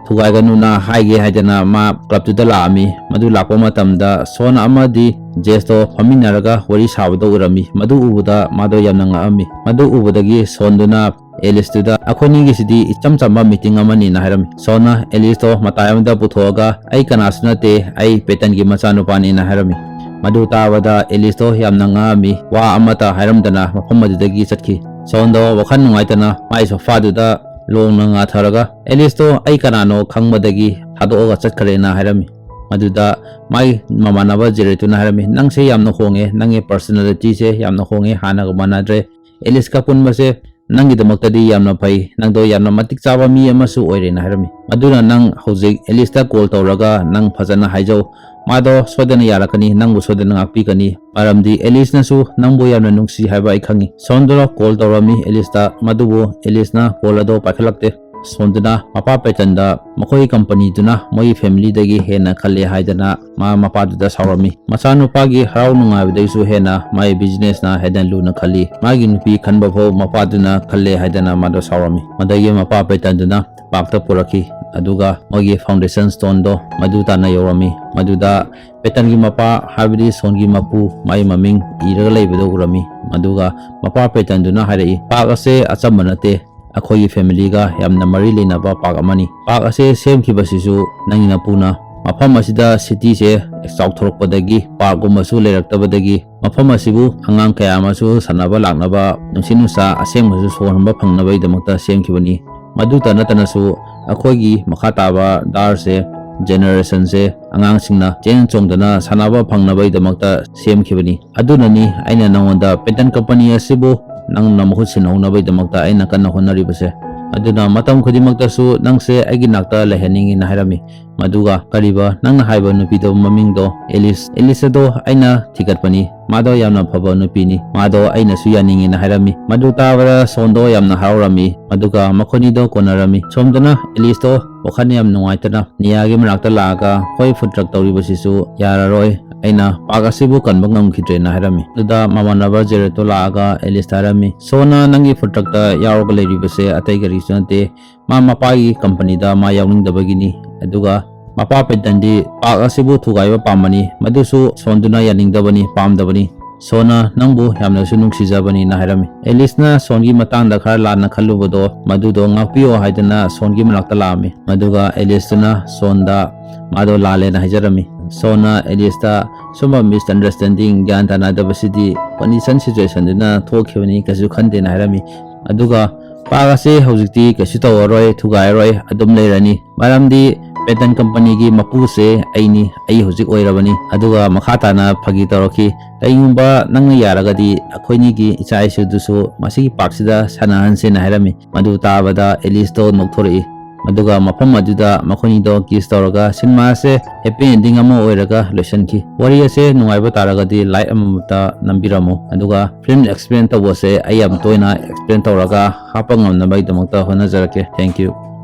ꯊꯨꯒꯥꯏꯒꯅꯨꯅ ꯍꯥꯏꯒꯦ ꯍꯥꯏꯗꯅ ꯃꯥ ꯀ꯭ꯂꯕꯇꯨꯗ ꯂꯥꯛꯑꯝꯃꯤ꯫ ꯃꯗꯨ ꯂꯥꯛꯄ ꯃꯇꯝꯗ ꯁꯣꯟ ꯑꯃꯗꯤ ꯖꯦꯁꯇꯣ ꯐꯝꯃꯤꯟꯅꯔꯒ ꯋꯥꯔꯤ ꯁꯥꯕꯗ ꯎꯔꯝꯃꯤ꯫ ꯃꯗꯨ ꯎꯕꯗ ꯃꯥꯗꯣ ꯌꯥꯝꯅ ꯉꯛꯑꯝꯃꯤ꯫ ꯃꯗꯨ ꯎꯕꯗꯒꯤ ꯁꯣꯟꯗꯨꯅ ꯑꯦꯂꯤꯁꯇꯨꯗ ꯑꯩꯈꯣꯏꯅꯤꯒꯤꯁꯤꯗꯤ ꯏꯆꯝ ꯆꯝꯕ ꯃꯤꯇꯤꯡ ꯑꯃꯅꯤꯅ ꯍꯥꯏꯔꯝꯃꯤ꯫ ꯁꯣꯟꯅ ꯑꯦꯂꯤꯁꯇꯣ ꯃꯇꯥꯏ ꯑꯃꯗ ꯄꯨꯊꯣꯛꯑꯒ ꯑꯩ ꯀꯅꯥꯁꯨ ꯅꯠꯇꯦ, ꯑꯩ ꯄꯦꯇꯟꯒꯤ ꯃꯆꯥꯅꯨꯄꯥꯅꯤꯅ ꯍꯥꯏꯔꯝꯃꯤ꯫ ꯃꯗꯨ ꯇꯥꯕꯗ ꯑꯦꯂꯤꯁꯇꯣ ꯌꯥꯝꯅ ꯉꯛꯑꯝꯃꯤ, ꯋꯥ ꯑꯃꯠꯇ ꯍꯥꯏꯔꯝꯗꯅ ꯃꯐꯝ ꯑꯗꯨꯗꯒꯤ ꯆꯠꯈꯤ꯫ ꯁꯣꯟꯗꯣ ꯋꯥꯈꯜ ꯅꯨꯡꯉꯥꯏꯇꯅ ꯃꯥꯏ ꯁꯣꯐꯥꯗꯨꯗ ꯂꯣꯡꯅ ꯉꯥꯊꯔꯒ ꯑꯦꯂꯤꯁꯇꯣ ꯑꯩ ꯀꯅꯥꯅꯣ ꯈꯪꯕꯗꯒꯤ ꯊꯥꯗꯣꯛꯑꯒ ꯆꯠꯈ꯭ꯔꯦꯅ ꯍꯥꯏꯔꯝꯃꯤ꯫ ꯃꯗꯨꯗ ꯃꯥꯒꯤ ꯃꯃꯥꯟꯅꯕ ꯖꯦꯔꯦꯠꯇꯨꯅ ꯍꯥꯏꯔꯝꯃꯤ, "ꯅꯪꯁꯦ ꯌꯥꯝꯅ ꯍꯣꯡꯉꯦ, ꯅꯪꯒꯤ ꯄꯔꯁꯣꯅꯦꯂꯤꯇꯤꯁꯦ ꯌꯥꯝꯅ ꯍꯣꯡꯉꯦ, ꯍꯥꯟꯅꯒ ꯃꯥꯟꯅꯗ꯭ꯔꯦ꯫ ꯑꯦꯂꯤꯁꯀ ꯄꯨꯟꯕꯁꯦ ꯅꯪꯒꯤꯗꯃꯛꯇꯗꯤ ꯌꯥꯝꯅ ꯐꯩ, ꯅꯪꯗꯣ ꯌꯥꯝꯅ ꯃꯇꯤꯛ ꯆꯥꯕ ꯃꯤ ꯑꯃꯁꯨ ꯑꯣꯏꯔꯦꯅ" ꯍꯥꯏꯔꯝꯃꯤ꯫ ꯑꯗꯨꯅ ꯅꯪ ꯍꯧꯖꯤꯛ ꯑꯦꯂꯤꯁꯇ ꯀꯣꯜ ꯇꯧꯔꯒ ꯅꯪ ꯐꯖꯅ ꯍꯥꯏꯖꯧ, ꯃꯥꯗꯣ ꯁꯣꯏꯗꯅ ꯌꯥꯔꯛꯀꯅꯤ, ꯅꯪꯕꯨ ꯁꯣꯏꯗꯅ ꯉꯥꯛꯄꯤꯒꯅꯤ, ꯃꯔꯝꯗꯤ ꯑꯦꯂꯤꯁꯅꯁꯨ ꯅꯪꯕꯨ ꯌꯥꯝꯅ ꯅꯨꯡꯁꯤ ꯍꯥꯏꯕ ꯑꯩ ꯈꯪꯉꯤ꯫ ꯁꯣꯟꯗꯨꯅ ꯀꯣꯜ ꯇꯧꯔꯝꯃꯤ ꯑꯦꯂꯤꯁꯇ, ꯃꯗꯨꯕꯨ ꯑꯦꯂꯤꯁꯅ ꯀꯣꯜ ꯑꯗꯣ ꯄꯥꯏꯈꯠꯂꯛꯇꯦ꯫ ꯁꯣꯟꯗꯨꯅ ꯃꯄꯥ ꯄꯦꯇꯟꯗ ꯃꯈꯣꯏꯒꯤ ꯀꯝꯄꯅꯤꯗꯨꯅ ꯃꯣꯏꯒꯤ ꯐꯦꯃꯤꯂꯤꯗꯒꯤ ꯍꯦꯟꯅ ꯈꯜꯂꯦ ꯍꯥꯏꯗꯅ ꯃꯥ ꯃꯄꯥꯗꯨꯗ ꯁꯥꯎꯔꯝꯃꯤ꯫ ꯃꯆꯥꯅꯨꯄꯥꯒꯤ ꯍꯔꯥꯎ ꯅꯨꯡꯉꯥꯏꯕꯗꯒꯤꯁꯨ ꯍꯦꯟꯅ ꯃꯥꯒꯤ ꯕꯤꯖꯤꯅꯦꯁꯅ ꯍꯦꯟꯅ ꯂꯨꯅ ꯈꯜꯂꯤ꯫ ꯃꯥꯒꯤ ꯅꯨꯄꯤ ꯈꯟꯕ ꯐꯥꯎ ꯃꯄꯥꯗꯨꯅ ꯈꯜꯂꯦ ꯍꯥꯏꯗꯅ ꯃꯥꯗꯣ ꯁꯥꯎꯔꯝꯃꯤ꯫ ꯃꯗꯒꯤ ꯃꯄꯥ ꯄꯦꯇꯟꯗꯨꯅ ꯄꯥꯛꯇ ꯄꯨꯔꯛꯈꯤ, ꯑꯗꯨꯒ ꯃꯣꯏꯒꯤ ꯐꯥꯎꯟꯗꯦꯁꯟ ꯁ꯭ꯇꯣꯟꯗꯣ ꯃꯗꯨ ꯇꯥꯟꯅ ꯌꯧꯔꯝꯃꯤ꯫ ꯃꯗꯨꯗ ꯄꯦꯇꯟꯒꯤ ꯃꯄꯥ, ꯍꯥꯏꯕꯗꯤ ꯁꯣꯟꯒꯤ ꯃꯄꯨ, ꯃꯥꯒꯤ ꯃꯃꯤꯡ ꯏꯔꯒ ꯂꯩꯕꯗꯣ ꯎꯔꯝꯃꯤ꯫ ꯑꯗꯨꯒ ꯃꯄꯥ ꯄꯦꯇꯟꯗꯨꯅ ꯍꯥꯏꯔꯛꯏ, "ꯄꯥꯛ ꯑꯁꯦ ꯑꯆꯝꯕ ꯅꯠꯇꯦ, ꯑꯩꯈꯣꯏꯒꯤ ꯐꯦꯃꯤꯂꯤꯒ ꯌꯥꯝꯅ ꯃꯔꯤ ꯂꯩꯅꯕ ꯄꯥꯛ ꯑꯃꯅꯤ꯫ ꯄꯥꯛ ꯑꯁꯦ ꯁꯦꯝꯈꯤꯕꯁꯤꯁꯨ ꯅꯪꯒꯤ ꯅꯄꯨꯅ ꯃꯐꯝ ꯑꯁꯤꯗ ꯁꯤꯇꯤꯁꯦ ꯆꯥꯎꯊꯣꯔꯛꯄꯗꯒꯤ, ꯄꯥꯔꯛꯀꯨꯝꯕꯁꯨ ꯂꯩꯔꯛꯇꯕꯗꯒꯤ, ꯃꯐꯝ ꯑꯁꯤꯕꯨ ꯑꯉꯥꯡ ꯀꯌꯥ ꯑꯃꯁꯨ ꯁꯥꯟꯅꯕ ꯂꯥꯛꯅꯕ, ꯅꯨꯡꯁꯤꯠ ꯅꯨꯡꯁꯥ ꯑꯁꯦꯡꯕꯁꯨ ꯁꯣꯔ ꯍꯣꯟꯕ ꯐꯪꯅꯕꯒꯤꯗꯃꯛꯇ ꯁꯦꯝꯈꯤꯕꯅꯤ꯫ ꯃꯗꯨꯇ ꯅꯠꯇꯅꯁꯨ ꯑꯩꯈꯣꯏꯒꯤ ꯃꯈꯥ ꯇꯥꯕ ꯗꯥꯔꯁꯦ, ꯖꯦꯅꯦꯔꯦꯁꯟꯁꯦ, ꯑꯉꯥꯡꯁꯤꯡꯅ ꯆꯦꯟ ꯆꯣꯡꯗꯅ ꯁꯥꯟꯅꯕ ꯐꯪꯅꯕꯒꯤꯗꯃꯛꯇ ꯁꯦꯝꯈꯤꯕꯅꯤ꯫ ꯑꯗꯨꯅꯅꯤ ꯑꯩꯅ ꯅꯉꯣꯟꯗ ꯄꯦꯇꯟ ꯀꯝꯄꯅꯤ ꯑꯁꯤꯕꯨ ꯅꯪꯅ ꯃꯍꯨꯠ ꯁꯤꯟꯍꯧꯅꯕꯒꯤꯗꯃꯛꯇ ꯑꯩꯅ ꯀꯟꯅ ꯍꯣꯠꯅꯔꯤꯕꯁꯦ꯫ ꯑꯗꯨꯅ ꯃꯇꯝ ꯈꯨꯗꯤꯡꯃꯛꯇꯁꯨ ꯅꯪꯁꯦ ꯑꯩꯒꯤ ꯅꯥꯛꯇ ꯂꯩꯍꯟꯅꯤꯡꯉꯤꯅ ꯍꯥꯏꯔꯝꯃꯤ꯫ ꯃꯗꯨꯒ ꯀꯔꯤꯕ ꯅꯪꯅ ꯍꯥꯏꯕ ꯅꯨꯄꯤꯗꯣ ꯃꯃꯤꯡꯗꯣ ꯑꯦꯂꯤꯁ, ꯑꯦꯂꯤꯁ ꯑꯗꯣ ꯑꯩꯅ ꯊꯤꯒꯠꯄꯅꯤ, ꯃꯥꯗꯣ ꯌꯥꯝꯅ ꯐꯕ ꯅꯨꯄꯤꯅꯤ, ꯃꯥꯗꯣ ꯑꯩꯅꯁꯨ ꯌꯥꯅꯤꯡꯉꯤꯅ ꯍꯥꯏꯔꯝꯃꯤ꯫ ꯃꯗꯨ ꯇꯥꯕꯗ ꯁꯣꯟꯗꯣ ꯌꯥꯝꯅ ꯍꯔꯥꯎꯔꯝꯃꯤ꯫ ꯃꯗꯨꯒ ꯃꯈꯣꯏꯅꯤꯗꯣ ꯀꯣꯟꯅꯔꯝꯃꯤ꯫ ꯁꯣꯝꯗꯅ ꯑꯦꯂꯤꯁꯇꯣ ꯋꯥꯈꯜ ꯌꯥꯝ ꯅꯨꯡꯉꯥꯏꯇꯅ ꯅꯤꯌꯥꯒꯤ ꯃꯅꯥꯛꯇ ꯂꯥꯛꯑꯒ, "ꯑꯩꯈꯣꯏ ꯐꯨꯗ ꯇ꯭ꯔꯛ ꯇꯧꯔꯤꯕꯁꯤꯁꯨ ꯌꯥꯔꯔꯣꯏ, ꯑꯩꯅ ꯄꯥꯛ ꯑꯁꯤꯕꯨ ꯀꯟꯕ ꯉꯝꯈꯤꯗ꯭ꯔꯦꯅ" ꯍꯥꯏꯔꯝꯃꯤ꯫ ꯑꯗꯨꯗ ꯃꯃꯥꯟꯅꯕ ꯖꯦꯔꯦꯠꯇꯣ ꯂꯥꯛꯑꯒ ꯑꯦꯂꯤꯁꯇ ꯍꯥꯏꯔꯝꯃꯤ, "ꯁꯣꯅ ꯅꯪꯒꯤ ꯐꯨꯗ ꯇ꯭ꯔꯛꯇ ꯌꯥꯎꯔꯒ ꯂꯩꯔꯤꯕꯁꯦ ꯑꯇꯩ ꯀꯔꯤꯁꯨ ꯅꯠꯇꯦ, ꯃꯥ ꯃꯄꯥꯒꯤ ꯀꯝꯄꯅꯤꯗ ꯃꯥ ꯌꯥꯎꯅꯤꯡꯗꯕꯒꯤꯅꯤ꯫ ꯑꯗꯨꯒ ꯃꯄꯥ ꯄꯦꯇꯟꯗꯤ ꯄꯥꯛ ꯑꯁꯤꯕꯨ ꯊꯨꯒꯥꯏꯕ ꯄꯥꯝꯕꯅꯤ, ꯃꯗꯨꯁꯨ ꯁꯣꯟꯗꯨꯅ ꯌꯥꯅꯤꯡꯗꯕꯅꯤ, ꯄꯥꯝꯗꯕꯅꯤ꯫ ꯁꯣꯅ ꯅꯪꯕꯨ ꯌꯥꯝꯅꯁꯨ ꯅꯨꯡꯁꯤꯖꯕꯅꯤꯅ" ꯍꯥꯏꯔꯝꯃꯤ꯫ ꯑꯦꯂꯤꯁꯅ ꯁꯣꯟꯒꯤ ꯃꯇꯥꯡꯗ ꯈꯔ ꯂꯥꯟꯅ ꯈꯜꯂꯨꯕꯗꯣ, ꯃꯗꯨꯗꯣ ꯉꯥꯛꯄꯤꯌꯣ ꯍꯥꯏꯗꯨꯅ ꯁꯣꯟꯒꯤ ꯃꯅꯥꯛꯇ ꯂꯥꯛꯑꯝꯃꯤ꯫ ꯃꯗꯨꯒ ꯑꯦꯂꯤꯁꯇꯨꯅ ꯁꯣꯟꯗ ꯃꯥꯗꯣ ꯂꯥꯜꯂꯦꯅ ꯍꯥꯏꯖꯔꯝꯃꯤ꯫ ꯁꯣꯟꯅ ꯑꯦꯂꯤꯁꯇ, "ꯁꯨꯝꯕ ꯃꯤꯁꯑꯟꯗꯔꯁꯇꯦꯟꯗꯤꯡ, ꯒ꯭ꯌꯥꯟ ꯇꯥꯅꯗꯕꯁꯤꯗꯤ ꯀꯣꯟꯗꯤꯁꯟ ꯁꯤꯆꯨꯋꯦꯁꯟꯗꯨꯅ ꯊꯣꯛꯈꯤꯕꯅꯤ, ꯀꯩꯁꯨ ꯈꯟꯗꯦꯅ" ꯍꯥꯏꯔꯝꯃꯤ꯫ ꯑꯗꯨꯒ ꯄꯥꯛ ꯑꯁꯤ ꯍꯧꯖꯤꯛꯇꯤ ꯀꯩꯁꯨ ꯇꯧꯔꯔꯣꯏ, ꯊꯨꯒꯥꯏꯔꯔꯣꯏ, ꯑꯗꯨꯝ ꯂꯩꯔꯅꯤ, ꯃꯔꯝꯗꯤ ꯄꯦꯇꯟ ꯀꯝꯄꯅꯤꯒꯤ ꯃꯄꯨꯁꯦ ꯑꯩꯅꯤ, ꯑꯩ ꯍꯧꯖꯤꯛ ꯑꯣꯏꯔꯕꯅꯤ꯫ ꯑꯗꯨꯒ ꯃꯈꯥ ꯇꯥꯅ ꯐꯥꯒꯤ ꯇꯧꯔꯛꯈꯤ, "ꯀꯩꯒꯨꯝꯕ ꯅꯪꯅ ꯌꯥꯔꯒꯗꯤ ꯑꯩꯈꯣꯏꯅꯤꯒꯤ ꯏꯆꯥ ꯏꯁꯨꯗꯨꯁꯨ ꯃꯁꯤꯒꯤ ꯄꯥꯔꯛꯁꯤꯗ ꯁꯥꯟꯅꯍꯟꯁꯦꯅ" ꯍꯥꯏꯔꯝꯃꯤ꯫ ꯃꯗꯨ ꯇꯥꯕꯗ ꯑꯦꯂꯤꯁꯇꯣ ꯅꯣꯛꯊꯣꯔꯛꯏ꯫ ꯑꯗꯨꯒ ꯃꯐꯝ ꯑꯗꯨꯗ ꯃꯈꯣꯏꯅꯤꯗꯣ ꯀꯤꯁ ꯇꯧꯔꯒ ꯁꯤꯅꯦꯃꯥꯁꯦ ꯍꯦꯄꯤ ꯑꯦꯟꯗꯤꯡ ꯑꯃ ꯑꯣꯏꯔꯒ ꯂꯣꯏꯁꯤꯟꯈꯤ꯫ ꯋꯥꯔꯤ ꯑꯁꯦ ꯅꯨꯡꯉꯥꯏꯕ ꯇꯥꯔꯒꯗꯤ ꯂꯥꯏꯛ ꯑꯃꯃꯝꯇ ꯅꯝꯕꯤꯔꯝꯃꯨ꯫ ꯑꯗꯨꯒ ꯐꯤꯂꯝ ꯑꯦꯛꯁꯄ꯭ꯂꯦꯟ ꯇꯧꯕꯁꯦ ꯑꯩ ꯌꯥꯝ ꯇꯣꯏꯅ ꯑꯦꯛꯁꯄ꯭ꯂꯦꯟ ꯇꯧꯔꯒ ꯍꯥꯞꯄ ꯉꯝꯅꯕꯒꯤꯗꯃꯛꯇ ꯍꯣꯠꯅꯖꯔꯛꯀꯦ꯫ Thank you꯫